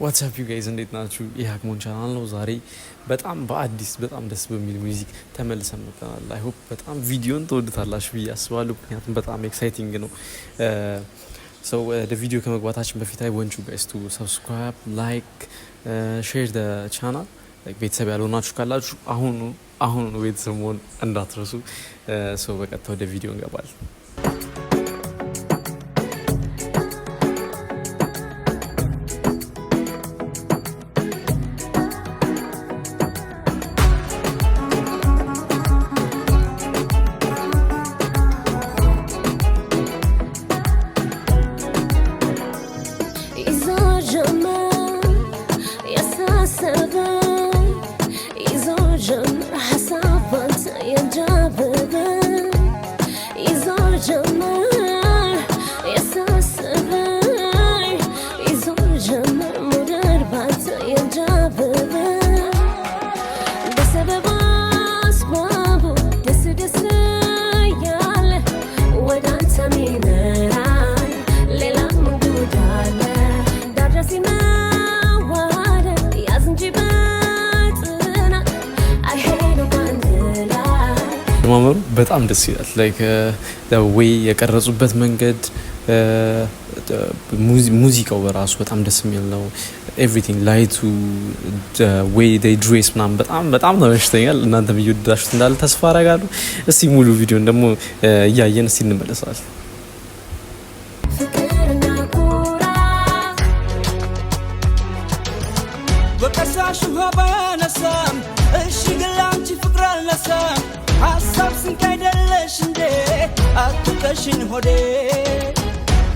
What's up you guys፣ እንዴት ናችሁ? ይህ አክሞን ቻናል ነው። ዛሬ በጣም በአዲስ በጣም ደስ በሚል music ተመልሰን መጥተናል። I hope በጣም ቪዲዮን ትወዱታላችሁ ብዬ አስባለሁ። ምክንያቱም በጣም exciting ነው። So ወደ ቪዲዮ ከመግባታችን በፊት I want you guys to subscribe፣ like፣ share the channel። ቤተሰብ ያልሆናችሁ ካላችሁ አሁኑ አሁኑ ቤተሰብ መሆን እንዳትረሱ። So በቀጥታ ወደ ቪዲዮ እንገባለን። ይዞ ጀመር ያሳሰበኝ፣ ይዞ ጀመር ሀሳብ ባንተ ያንዣበበኝ፣ ይዞ ጀመር ያሳሰበኝ፣ ይዞ ጀመር መውደድ ባንተ ያንዣበበኝ፣ በሰበብ አስባቡ ደስ ደስ እያለ ወደ አንተ ሚመራኝ ሌላ ምን ጉድ አለ? ዳር ድረስ መዋደድ ያዝ እንጂ በጽናት አይሄዱም አንድ ላይ። አጀማመሩ በጣም ደስ ይላል። Like ወይ የቀረጹበት መንገድ፣ ሙዚቃው በራሱ በጣም ደስ የሚል ነው። Everything፣ light ኡ፣ way they dress ምናምን በጣም በጣም ተመችቶኛል። እናንተም እየወደዳችሁት እንዳለ ተስፋ አደርጋለሁ። እስቲ ሙሉ ቪዲዮን ደግሞ እያየን እስቲ እንመለሳለን። ፍቅርና ኩራት። በቀሳሽ ውሃ ባያነሳም እሺ ግን ላንቺ ፍቅር አልነሳም። ሀሳብ ስንቅ አይደለሽ እንዴ? አትቀሽኝ ሆዴ።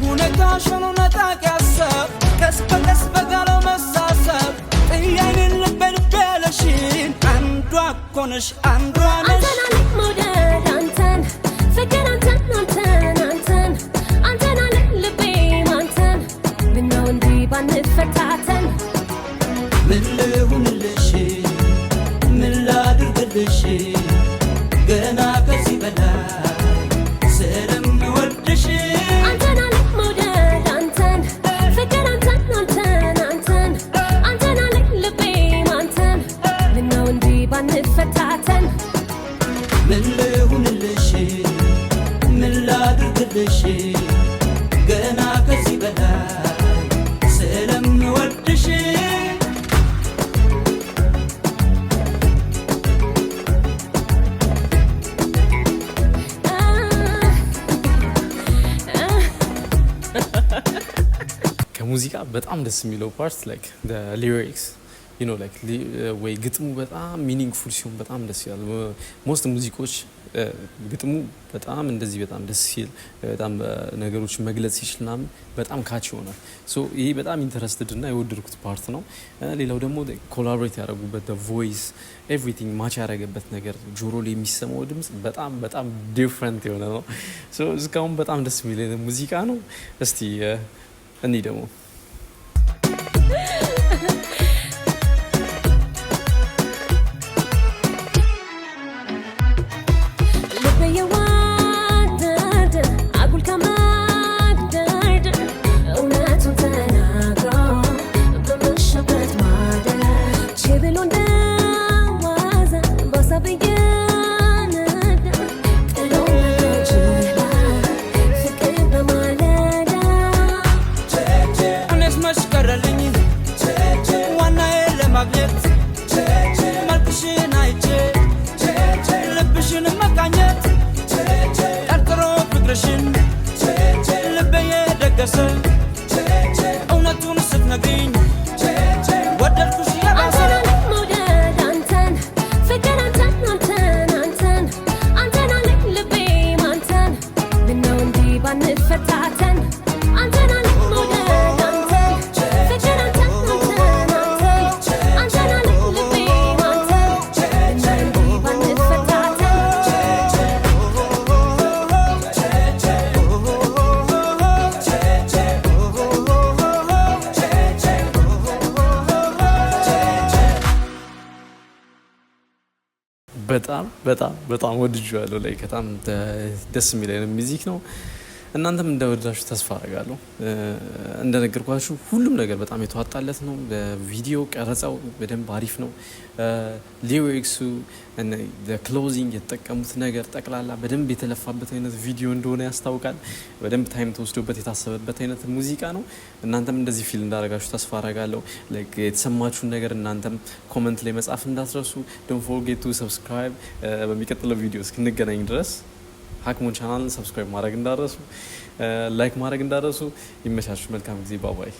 ሁኔታሽ ሆኖ ነጣቂ ሀሳብ፣ ቀስ በቀስ በጋለው መሳሳብ፣ ጥያይንን ልቤ ልቤ ያለሽን አንዷ እኮ ነሽ፣ አንዷ ነሽ። አንተን አለኝ መውደድ አንተን፣ ፍቅር አንተን፣ አንተን፣ አንተን፣ አንተን አለኝ ልቤም አንተን። ምነው እንዲህ ባንፈታተን? ምን ልሁንልሽ? ምን ላድርግልሽ? ገና ከዚህ በላይ ስለምወድሽ። አንተን አለኝ መውደድ አንተን፣ ፍቅር አንተን፣ አንተን፣ አንተን፣ አንተን አለኝ ልቤም አንተን። ምነው እንዲህ ባንፈታተን? ምን ልሁንልሽ? ምን ላድርግልሽ? ገና ከዚህ በላይ ስለምወድሽ። ከሙዚቃ በጣም ደስ የሚለው part like lyrics like ወይ ግጥሙ በጣም meaningful ሲሆን በጣም ደስ ይላል። Most ሙዚቆች ግጥሙ በጣም እንደዚህ በጣም ደስ ሲል፣ በጣም ነገሮችን መግለጽ ሲችል ምናምን በጣም catch ይሆናል። So ይሄ በጣም interested እና የወደድኩት part ነው። ሌላው ደግሞ collaborate ያደረጉበት voice፣ everything match ያደረገበት ነገር፣ ጆሮ ላይ የሚሰማው ድምጽ በጣም በጣም different የሆነ ነው። So እስካሁን በጣም ደስ የሚል ሙዚቃ ነው። እስቲ እኔ ደግሞ ልቤ የወደደ አጉል ከመግደርደር፣ እውነቱን ተናግሮ በመሸበት ማደር፣ ቼ ብሎ እንደዋዛ በሀሳብ እየነዳ፣ ጥሎ መሄድ ፍቅር በማለዳ። እኔስ መች ቀረልኝ ዋናዬ ለማግኘት፣ መልክሽን አይቼ ልብሽን መቃኘት፣ ጠርጥሮ ፍቅርሽን ልቤ የደገሰ፣ እውነቱን ስትነግሪኝ ወደድኩሽ የባሰ። አንተን አለኝ መውደድ አንተን፣ ፍቅር አንተን፣ አንተን፣ አንተን፣ አንተን አለኝ ልቤም አንተን። ምነው እንዲህ ባንፈታተን? አንተን አለኝ መውደድ አንተን፣ ፍቅር አንተን፣ አንተን፣ አንተን፣ አንተን አለኝ ልቤም አንተን። ምነው እንዲህ ባንፈታተን? በጣም በጣም በጣም ወድጄዋለሁ። Like በጣም ደስ የሚል አይነት music ነው። እናንተም እንደወደዳችሁ ተስፋ አደርጋለሁ። እንደነገርኳችሁ ሁሉም ነገር በጣም የተዋጣለት ነው። በቪዲዮ ቀረጻው በደንብ አሪፍ ነው። Lyrics ኡ፣ clothing የተጠቀሙት ነገር ጠቅላላ በደንብ የተለፋበት አይነት ቪዲዮ እንደሆነ ያስታውቃል። በደንብ time ተወስዶበት የታሰበበት አይነት ሙዚቃ ነው። እናንተም እንደዚህ feel እንዳደረጋችሁ ተስፋ አደርጋለሁ። Like የተሰማችሁን ነገር እናንተም comment ላይ መጻፍ እንዳትረሱ። Don't forget to subscribe። በሚቀጥለው ቪዲዮ እስክንገናኝ ድረስ ሀክሞን channel ን subscribe ማድረግ እንዳትረሱ፣ like ማድረግ እንዳትረሱ። ይመቻችሁ። መልካም ጊዜ። Bye bye።